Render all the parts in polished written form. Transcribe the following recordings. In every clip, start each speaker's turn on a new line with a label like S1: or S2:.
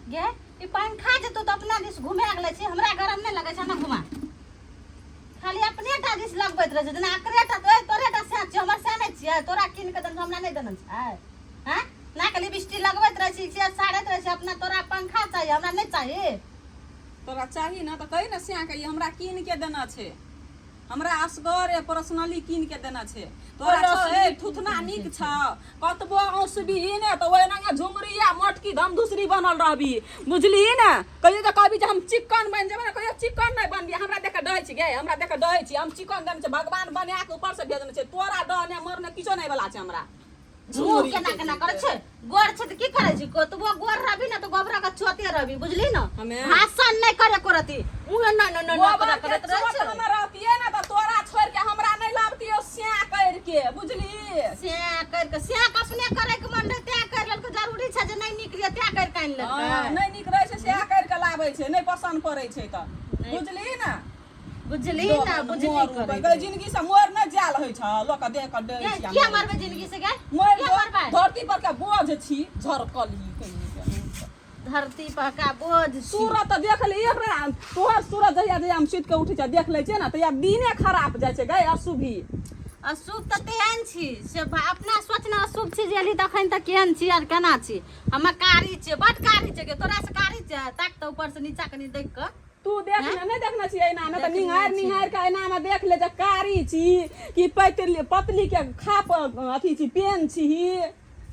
S1: गे ई पंखा जे तू तऽ अपना दिस घुमा गेलै छी, हमरा गरम नहि लगै छै। ना घुमा, खाली अपने टा दिस लगबैत रहै छै, जेना एकरे टा तोरे तोरे टा सैं छियै, हमर सैं नहि छियै। तोरा कीन कऽ देने छौ, हमरा नहि देने छै? हँ, ना खाली लिपस्टिक लगबैत रहै छी से साड़ैत रहै छी अपना। तोरा पंखा चाही, हमरा नहि चाही?
S2: तोरा चाही ने तऽ कही ने श्याके, ई हमरा कीन के देना छै, हमरा असगरे पर्सनली कीन के देना छै। तोरा छौ हे थुथना नीक छौ, कतबो औंसबही ने तऽ ओहिना झुमरी आ मोटकी धमधुसरी बनल रहबी, बुझलिही ने? कहियो तऽ कहबी जे हम चिक्कन बनि जेबै ने, कहियो चिक्कन नहि बनबी। हमरा देख कऽ डहै छी गे, हमरा देख कऽ डहै छी। हम चिक्कन देने छै भगवान, बना कऽ ऊपर से भेजने छै। तोरा डहने मरने किछो नहि बला छै हमरा।
S1: मुँह केना केना करै छै? गोर छै तऽ की करै छी? कतबो गोर रहबी ने तऽ गोबरा के चोते रहबी, बुझली ने?
S2: हमे?
S1: भाषण नहि करे करती मुँह न न न न
S2: गोबर
S1: करत
S2: के
S1: करत रहै
S2: चोट
S1: छै।
S2: हमे रहतियै ने तऽ तोरा छोड़ि के हमरा नहि लाबतियै स्या करि के, बुझली?
S1: स्याह करि के, स्याह के अपने करे के मन रहै तैं करि लेलकै। जरूरी छै जे नहि नीक रहै तैं करि के आनि लेलकै?
S2: हँ, नहि नीक रहै छै सएह करि के लाबै छै, नहि पसन्द पड़ै छै तऽ, बुझली ने?
S1: बुझली ना? बुझली
S2: करै गई जिंदगी से मोर न जाल होइ छ, लोक के देख के डरै छी।
S1: किया मरबै जिंदगी से गे?
S2: मोर
S1: किया मरबै?
S2: धरती पर के बोझ छी झरकल ही कहीं के।
S1: धरती पर का बोझ छी।
S2: सूरत तऽ देख ले एक बेर तोहर सूरत, जहिया जहिया हम सुति के उठै छियै देख लै छियै ने, तहिया दिने खराब जाइ छै गई। अशुभी
S1: अशुभ तऽ तेहन छी से अपना सोचना अशुभ छी जे अली तखन तऽ केहन छी आर केना छी। हम कारी छियै, बड कारी छै गे, तोरा से कारी छै। ताक तऽ ऊपर से नीचा कनि देख कऽ।
S2: तू देख ने, नहि देखने छी ऐना मे तऽ निहारि निहारि के ऐना मे देख ले जे कारी छी कि पतली, पतली के खाप अथी छी, पेन छी,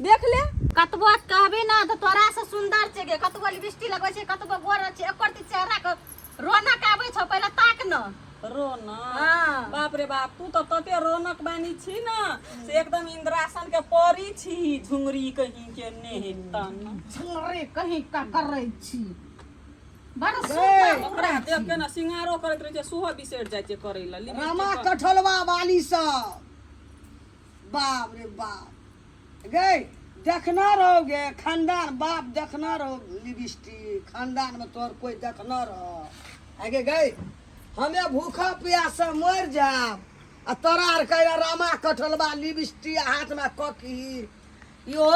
S2: देख ले।
S1: कतबो कहबी ना तऽ तोरा से सुंदर छै गे। कतबो लिपस्टिक लगबै छै, कतबो गोर छै, एकर ती चेहरा के रौनक आबै छौ, पहिले ताक न।
S2: रौनक?
S1: हाँ।
S2: बाप रे बाप, तू तऽ तते रौनक बानी छी ने से एकदम इंद्रासन के परी छी, झुंगरी कहीं के नेहतन।
S1: झुंगरी कहीं का करै छी, बड़ सुंदर।
S2: ओकरा देख के ने सिंगारो करैत रहै छै, सेहो बिसरि जाइ छै करै लए लिपस्टिक।
S3: रामा कठलवा वाली सब, बाप रे बाप गे, देखना रहोगे खानदान बाप, देखना रहो लिपस्टिक खानदान में तोहर कोई देखना रहो आगे गई। हमें भूखा प्यासा मर जाब आ तोरा आर के रामा कठलवा लिपस्टिक हाथ में ककी यो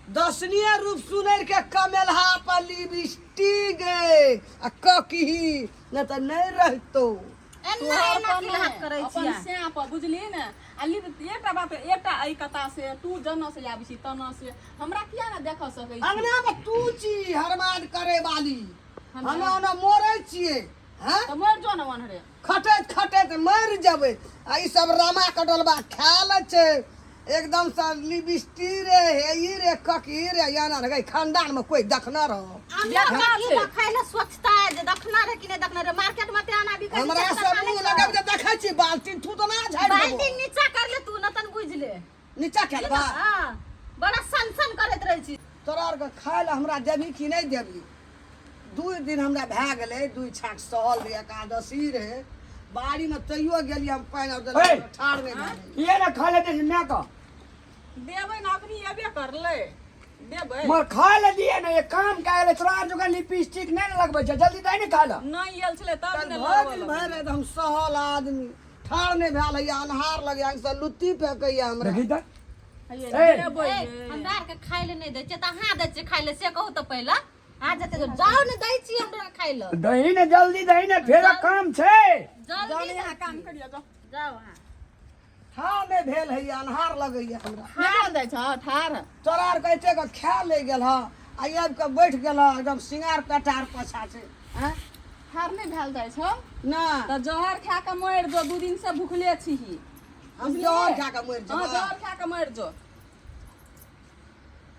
S3: दर्शनीय रूप सुनर के कमेलहा पर लिपस्टिक गे आ ककी न तऽ नहि रहतो।
S1: एना एना की हाथ करै
S2: अपन
S1: छियै?
S2: श्याम पर, बुझली ने? आ लिप एकटा बात, एकटा एहि कता से तू जना से आबै छी तना से हमरा किया ने देख सकै छी?
S3: अंगना में तू छी हरमाद करे वाली, हमे ओना मरे छियै। हैं
S2: तऽ मरि जो ने ओन्हरे।
S3: खटैत खटैत मरि जेबै आ ई सब रामा कटलबा खा लै छै एकदम से लिपस्टिक रे, हे ई रे, ककी रे, याना रे। खानदान में कोई देखना रहो?
S1: देखना छै देखै ले स्वच्छता है जे देखना रे कि नहि देखना रे। मार्केट में ते आना बिकै छै।
S3: हमरा सब मुंह लगब जे देखै छी बाल्टीन थूतना झाड़ि देबो।
S1: बाल्टीन नीचा कर ले तू न तन बुझ ले।
S3: नीचा खेलबा।
S1: हां, बड़ा सन सन करैत रहै छी।
S3: तोरा आरके खाय लए हमरा देबही कि नहि देबही? 2 दिन हमरा भए गेलै, 2 छाक सहल रहै, एकादशी रहै, बाड़ीमे तैयो गेलियै हम पानि आर देलक, ठाढ़ नहि भए गेलियै।
S4: किए ने खा लेते माय के?
S2: देबै ने, अखनी एबे करलै, देबै।
S4: मगर खा ले दिए ने, एक काम कए गेलै, तोरा आर जकाँ लिपस्टिक नहि ने लगबै छै, जल्दी दे ने खा ले।
S2: नहि आयल छलै तब ने।
S3: भरि दिन भरि राति हम सहल आदमी, ठाढ़ नहि भेल होइए, अन्हार लगैए, आँखिसँ लुत्ती फेकैए हमरा।
S4: देखी तऽ।
S2: ए,
S1: हमरा आरके खाय ले नहि दै छियै तऽ अहाँ दै छियै खाय ले, से कहू तऽ पहिले। अहाँ जते जाउ ने, दै छियै हमरा खाय ले?
S4: दही ने, जल्दी दही ने, फेर काम छै।
S1: जल्दी
S2: यहाँ काम करियो, जाउ।
S1: जाउ अहाँ।
S3: ठाढ़ नहि भेल होइए, अन्हार लगैए हमरा।
S2: नहि जाइ छ ठाढ़।
S3: तोरा आर के एतेक खा ले गेल ह आ आबि कऽ बैठ गेल ह, एकदम सिंगार कटार पछा छै। आँय?
S2: ठाढ़ नहि भेल जाइ छौ?
S3: ना।
S2: तऽ जहर खा कऽ मरि जो, 2 दिन से भुखले छीही।
S3: हम जहर खा कऽ मरि
S2: हँ।
S3: जेबै?
S2: जहर खा कऽ मरि जो।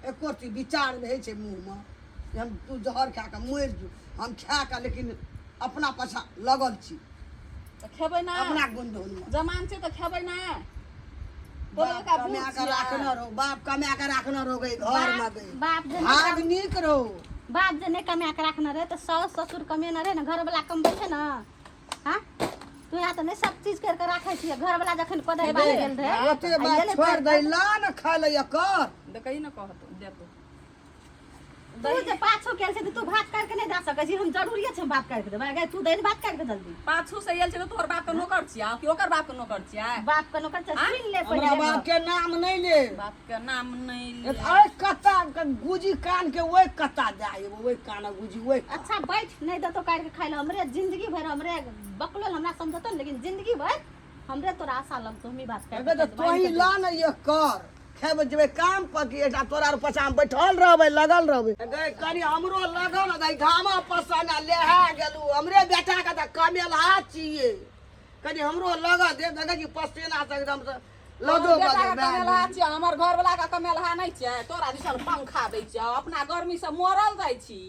S3: एको चीज विचार नहि छै मुँहमे जे हम तू जहर खा कऽ मरि जो। हम खा कऽ लेकिन अपना पाछा लगल छी।
S2: तऽ खेबै ना?
S3: अपना गुनधुनमे।
S2: जमान छै तऽ खेबै ना?
S3: बाप कमा कऽ राखने रहो, बाप कमा कऽ राखने रहो गई घरमे गई।
S1: बाप जे
S3: भाग नीक रहो।
S1: बाप जे नहि कमा के राखने रहे तऽ साउस ससुर कमेने रहे ने, घरवला कमबै छै ने। हाँ, तू यहाँ तऽ नहि सब चीज करि के राखै छियै। घरवला जखन कोदारि बान्हि गेल रहै
S3: ओते बात छोड़ि दै ला ने, खा ले कर।
S2: देखही ने, कहतो देतो।
S1: तू जे पाछू गेल छै तऽ तू भात काटि के नहि दऽ सकै छी। हम जरूरिये छै हम भात काटि के देबै। गे तू दे ने भात काटि के जल्दी।
S2: पाछू से आयल छै तऽ तोहर बाप के नौकर छियै कि ओकर बाप के नौकर छियै?
S1: बाप के नौकर छै, सुनि ले
S3: हमरा
S1: पहिले।
S3: बाप के नाम नहि ले।
S2: बाप के नाम नहि ले।
S3: अरे कत्ता के गुजी कान के ओहि कत्ता दए एबो, ओहि कान गुजी ओहि।
S1: अच्छा बैठ, नहि देतो काटि के खाइ लए। हमरे जिंदगी भरि हमरे बकलोल हमरा समझतो ने, लेकिन जिंदगी भरि हमरे तोरा आशा लगतो हमही बात काटि
S3: अबे
S1: के
S3: तऽ
S1: देबै।
S3: तोही ला ने एक कर खेबै जेबै काम पर कि एकटा तोरा आर पछाँ मे बैठल रहबै लगल रहबै। गै कनि हमरो लगल ने तऽ घामा पसाना लेहा गेलू। हमरे बेटा के तऽ कमेलहा छियै, कनि हमरो लगऽ दे। देखै छी पसीना से एकदम से लदो
S2: तोहर बेटा
S3: बदो
S2: के
S3: भए
S2: कमेलहा
S3: गेल।
S2: छियै, हमर घरवला के कमेलहा नहि छियै। तोरा दिसन पंखा दै छियै, अपना गर्मी से मरल जाइ छी।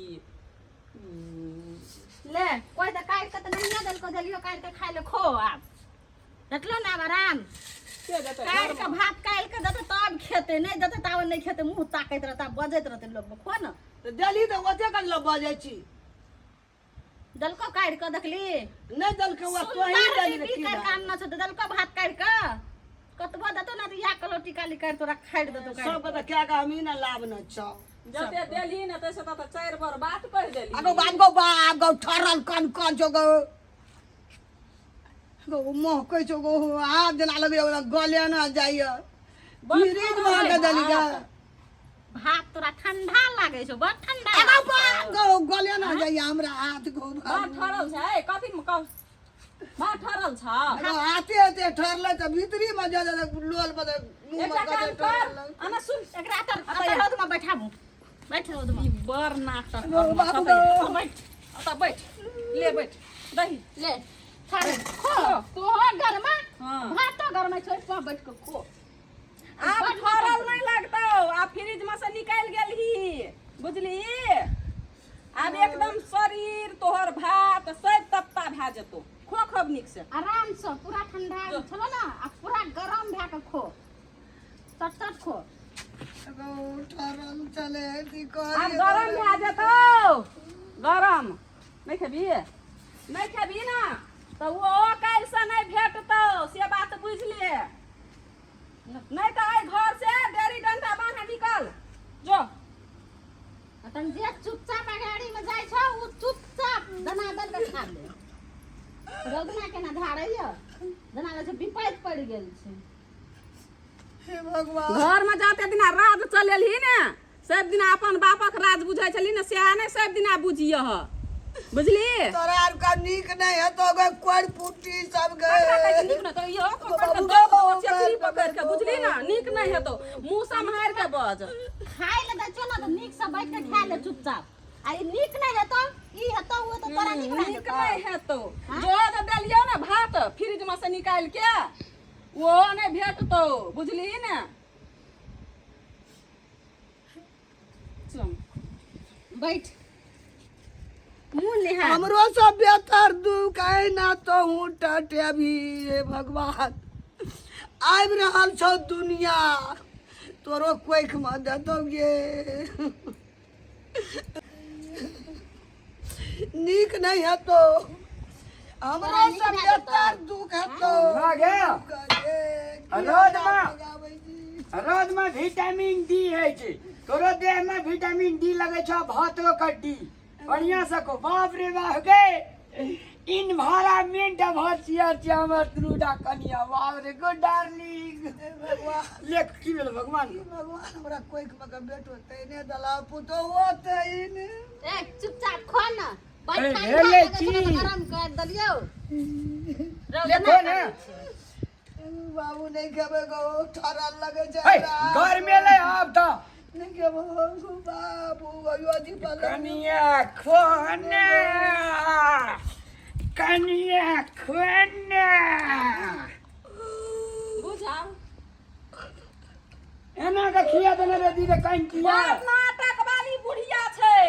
S1: ले कोइ तऽ काटि के तऽ नहिये देलको, देलियो काटि के खाइ ले। खो आब, देखलो ने आब आराम।
S2: के देतै?
S1: काटि के भात काटि के देतै तब खेतै, नहि देतै ताबे नहि खेतै। मुँह ताकैत रहतै, बजैत रहतै लोकमे। खो ने।
S3: तऽ देली तऽ ओते कनि लऽ बजै छी।
S1: देलको काटि के, देखली?
S3: नहि देलकै ओ, तोही
S1: सुन्दर
S3: देली ने
S1: बीबी
S3: की
S1: काटि के
S3: भेल?
S1: आनने छौ तऽ देलको भात काटि के। कतबो देतौ ने तऽ इएह कलौटी काली काटि तोरा खारि देतौ काटि।
S3: सबके तऽ कए कऽ हमही ने लाभ ने छौ।
S2: जते देली ने तैसे तऽ चारि बार बात कहि देली।
S3: अगो बाप गो बाप गो, ठरल कन कन छौ गो गो, महकै छौ गो। हाथ जेना लगैया गले न जाइया। फ्रिज में के देली गे।
S1: भात तोरा ठंडा लागै छौ, बड़ ठंडा।
S3: अगो बाप गो, गले न जाइया हमरा हाथ गो।
S2: भात ठरल छै? कथी मे कह भात ठरल छ?
S3: अगो हाथे हाथे ठरलै तऽ भीतरी में जा जा लोल बदे मुँह में।
S2: एकटा काम
S3: गले
S2: कर।
S3: ठरलै।
S2: आना सुन।
S1: एकरा तर अतर रौद में बैठाबू, बैठ रौद में।
S2: ई बड़ नाटक
S3: गो
S2: करना
S3: बाबू
S2: छ।
S3: गो।
S2: बैठ अतऽ बैठ, ले बैठ दही।
S1: ले थारे खो, तोहर गरमा।
S2: हाँ।
S1: भातो गरमा छै, पर बैठ के खो।
S2: आब ठरल नहि लगतौ, आब फ्रिज में से निकालि गेलही, बुझली? आब एकदम शरीर तोहर भात सब तत्ता भए जेतौ। खो खूब नीक से।
S1: आराम से, पूरा ठंडा छलो ना, आ पूरा गरम भए के खो, चट चट खो।
S3: अगो ठरल चले की
S2: आब
S3: करियै?
S2: गरम भए जेतौ। गरम नहि खेबही, नहि खेबही ने तऽ ओ काल्हिसँ नहि भेटतौ, से बात बुझि ले। नहि तऽ एहि घर से डेरी डंटा बान्ह निकल जो।
S1: तन जे चुपचाप अगाड़ी में जाइ छौ उ चुपचाप दनादन के खा ले। रौदना केना धारैया, जेना लगै छै विपैत पड़ि गेल छै।
S3: हे भगवान।
S2: घर में जाते दिना राज चलेलही ने, सब दिना अपन बापक राज बुझै छली ने, सएह नहि सब दिना बुझियह, बुझली?
S3: तोरा आर का नीक नहीं हेतो गे, कोर पुटी सब गे।
S2: ककरा कहै छै नीक नहि तऽ इहो पकड़ के
S3: बाबू
S2: दऽ
S3: गो,
S2: दो, चेचरी पकड़ के, बुझली ने? नीक नहि हेतौ, मुँह सम्हारि के बज।
S1: खाय ले दै छौ ने तऽ नीक से बैठ के खा ले चुपचाप। आ ई नीक नहि हेतौ, ई हेतौ ओ तऽ तोरा नीक भए
S2: नीक
S1: जेतौ।
S2: नहि हेतौ। जो जे देलियौ ने भात फ्रिज में से निकालि के, ओहो नहि भेटतौ, बुझली ने? चल
S1: बैठ, मुँह निहार।
S3: हमरो सब बेहतर दुख है ना तो हूँ टटेबी। हे भगवान, आबि रहल छौ दुनिया, तोरो कोख में देतौ गे। नीक नहीं हेतौ, हमरो
S1: तोरा नीक
S3: सब
S1: भए जेतौ।
S3: बेहतर दुख हेतौ।
S4: भए गेल?
S3: गे,
S4: रौद में।
S3: लगाबै छी।
S4: रौद में विटामिन डी होइ छै, तोरो देह में विटामिन डी लगै छौ। भातो कड्डी बढ़िया से खो। बाप रे बाप गे, इन्वायरमेंट बहुत चियर छै हमर दुनूटा कनिया। बाप रे, गुड डार्लिंग।
S3: भगवान।
S4: ले, की भेल भगवान?
S3: भगवान हमरा कोख में के बेटो तैने दला, पुतोहो तैने।
S1: ए चुपचाप खो न, बड़
S4: ए,
S1: ठंडा
S4: भेलै
S1: लगै छौ ने
S4: की?
S1: तऽ गरम कर देलियौ।
S4: देखो ने।
S3: बाबू, नहीं खेबै गो, ठरल लगै छै
S4: हे,
S3: हमरा।
S4: गर्मेलै आब तऽ।
S3: नहीं खेबै बाबू, अयो जी पर।
S4: कनिया खो ने, कनिया खो ने।
S2: बुझाउ।
S4: एना के खिया देने रे दीदी कहीं किया।
S2: बड़ नाटक वाली बुढ़िया छै।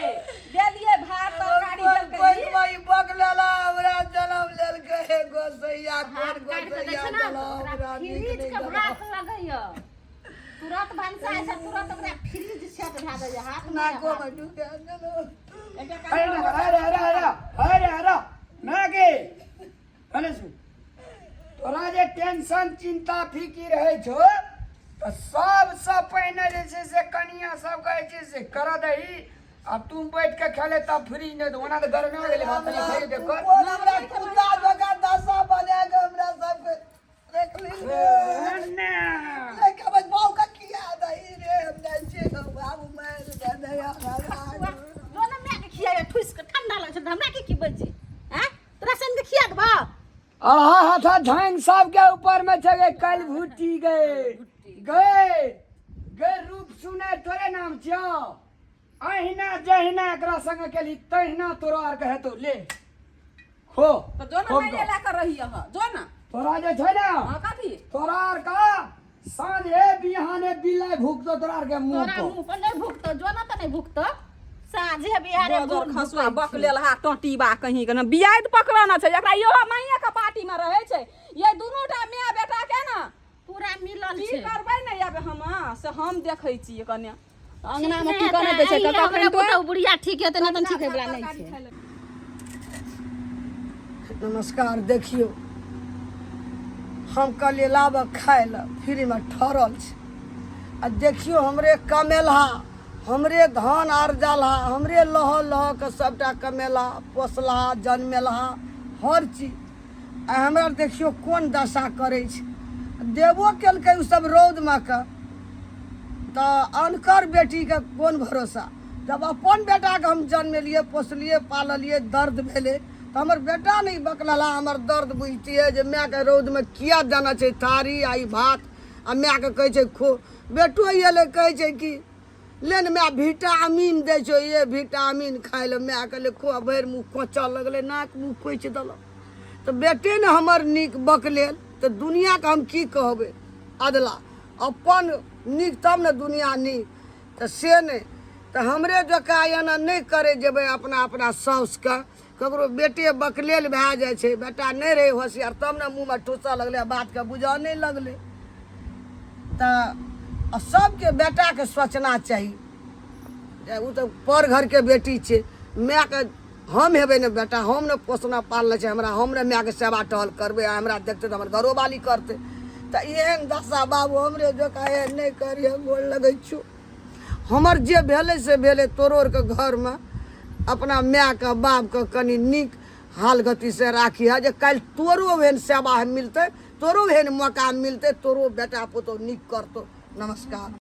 S2: देलियै भात तरकारी देलकै।
S3: कोई कोई बगलेला हमरा जन्म लेलकै हे गोसैया।
S1: भात
S3: कोन
S1: काटि कऽ दै
S3: गोसैया
S1: छै ने
S3: देलौ
S1: तऽ ओकरा
S3: हमरा नीक
S1: फ्रिज
S3: नहि
S1: के
S3: देलौ।
S1: भात लगैया। तुरत भनसा होइ छै, तुरत ओकरा फ्रिज सेट भए जाइया हाथ मे।
S3: नाको में ढुका देलौ।
S2: एकटा
S4: अरे
S2: काम
S4: ना, अरे अरे अरे अरे अरे ना गे, अरे सुन, तोरा जे टेंशन चिंता फिकिर होइ छौ तऽ सबसँ पहिने जे छै से कनिया सब कहै छै से करऽ दही। आ तुम बैठ के खेले तब फ्रिज नहीं तो ओना तो गरमे गेलै भात तनी फ्रिज
S3: तू
S4: देख
S3: कोन हमरा कुत्ता जकाँ दशा बना के हमरा सबके रखली रे रे कबज बाऊ का किया दही रे हम जाइ छियै गाँव, बाबू मारि दे हमरा।
S1: जो ने माय के खियाए ठुस के ठंडा लगै छै तऽ हमरा की की बजै हैं तोरा संग के खिया देबौ
S4: अढ़ा हाथा झांग साहब के ऊपर में छे गए कल भुट्टी गए गए गए रूप सुने तोरे नाम छियो अहिना जहिना एकरा संग केली तहिना तोरो आर के हेतौ ले खो
S2: तऽ जो ने
S4: खूब
S2: माइरे लए कऽ रही अहाँ जो ने
S4: तोरा जे छै ने
S2: हँ कथी
S4: तोरा आर का साँझे बिहाने बिलाइ भुकतो तोरा आर के मुंह
S1: तोरा
S4: पर
S1: मुंह पर नहि भुकतो जो ने तऽ नहि भुकतो साँझे बिहारे
S2: बजर खसुआ बक लेल हा टोटीबा कहीं के ने बियाद पकड़ना छै एकरा इहो माइये के पार्टी में रहै छै ये दुनू टा माय बेटा के ने
S1: पूरा मिलल
S2: की
S1: छै
S2: करबै ने आब हम से हम देखै छियै कने अंगना में
S1: ठीक
S2: टिकऽ
S1: नहि
S2: नहि दै छै
S1: हेतै,
S2: तऽ
S1: हमरा
S2: कखन तो
S1: पुतहु बुढ़िया ठीक हेतै नहि तऽ ठीक होइवला नहि छै।
S3: नमस्कार। देखियौ, हम कहलियै लाबऽ खाय लए, फ्रीमे ठहरल छै आ देखियौ हमरे कमेलहा, हमरे धान अरजलहा, हमरे लह लह के सबटा कमेलहा, पोसलहा, जनमेलहा, हर चीज आ हमरा देखियौ कोन दशा करै छै। देबो केलकै ओ सब रौदमे के तऽ अनकर बेटीके कोन भरोसा? जब अपन बेटाके हम जन्मेलियै, पोसलियै, पाललियै, दर्द भेलै तऽ हमर बेटा नहि बकलला हमर दर्द बुझतियै जे मायके रौदमे किया देना छै थारी आ ई भात आ मायके कहै छै खो। बेटो अयलै, कहै छै कि ले ने माय, विटामिन दै छौ, ये विटामिन खाइ लए। माय कहलै खो, भरि मुँह कोचऽ लगलै, नाक मुँह कोचि देलक। तऽ बेटे ने हमर नीक बकलेल तऽ दुनिआँके हम की कहबै? अदला अपन नीक तब ने दुनिआँ नीक, तऽ से नहि तऽ हमरे जकाँ एना नहि करै जेबै। अपना अपना साउसके ककरो बेटे बकलेल भए जाइ छै, बेटा नहि रहै होशियार तब ने मुँहमे ठूसऽ लगलै, बातके बुझऽ नहि लगलै। तऽ सबके बेटाके सोचना चाही जे ओ तऽ पर घरके बेटी छै, मायके हम हेबै ने बेटा, हम ने पोसना पालने छै हमरा, हम ने मायके सेवा टहल करबै आ हमरा देखतै तऽ हमर घरोवाली करतै। तऽ एहन दशा बाबू हमरे जकाँ एहन नहि करिहे, गोर लगै छियौ। हमर जे भेलै से भेलै, तोरो आरके घरमे अपना मायके बापके कनि नीक हाल गतिसँ राखिहऽ जे काल्हि तोरो एहन सेवा मिलतै, तोरो एहन मौका मिलतै, तोरो बेटा पुतहु नीक करतौ। नमस्कार।